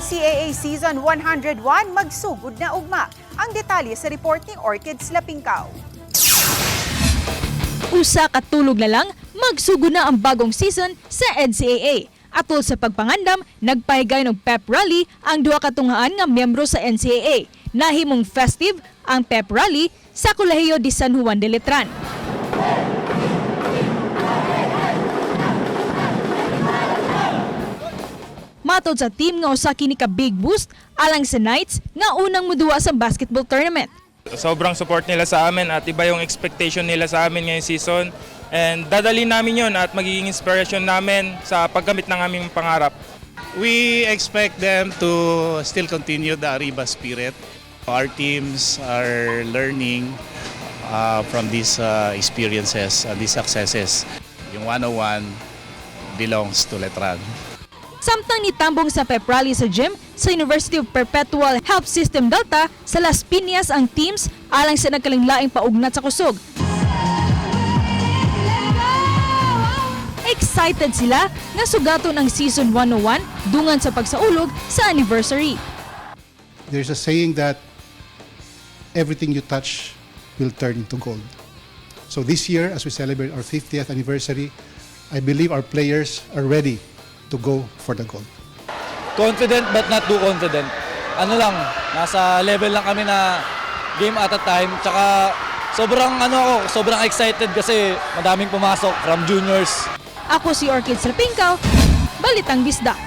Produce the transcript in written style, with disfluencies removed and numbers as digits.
NCAA Season 101 magsugod na ugma. Ang detalye sa report ni Orchids Lapingkaw. Usa ka tulog na lang, magsugod na ang bagong season sa NCAA. Atol sa pagpangandam, nagpahigayon og pep rally ang duha ka tungaan nga miyembro sa NCAA. Nahimong festive ang pep rally sa Kolehiyo de San Juan de Letran. Matod sa team nga usa kini ka big boost alang sa Knights nga unang muduwa sa basketball tournament. Sobrang support nila sa amin at iba yung expectation nila sa amin ngayong season. And dadalhin namin yun at magiging inspiration namin sa pagkamit ng aming pangarap. We expect them to still continue the Arriba spirit. Our teams are learning from these experiences and these successes. Yung 101 belongs to Letran. Samtang nitambong sa pep rally sa gym sa University of Perpetual Health System Delta sa Las Piñas ang teams alang sa nagkalainlaing paugnat sa kusog. Excited sila nga sugaton ang Season 101 dungan sa pagsaulog sa anniversary. There's a saying that everything you touch will turn into gold. So this year, as we celebrate our 50th anniversary, I believe our players are ready to go for the gold. Confident but not too confident. Ano lang, nasa level lang kami na game at a time. Tsaka sobrang ano ako, sobrang excited kasi madaming pumasok from juniors. Ako si Orchid Salpingkaw, Balitang Bisdak.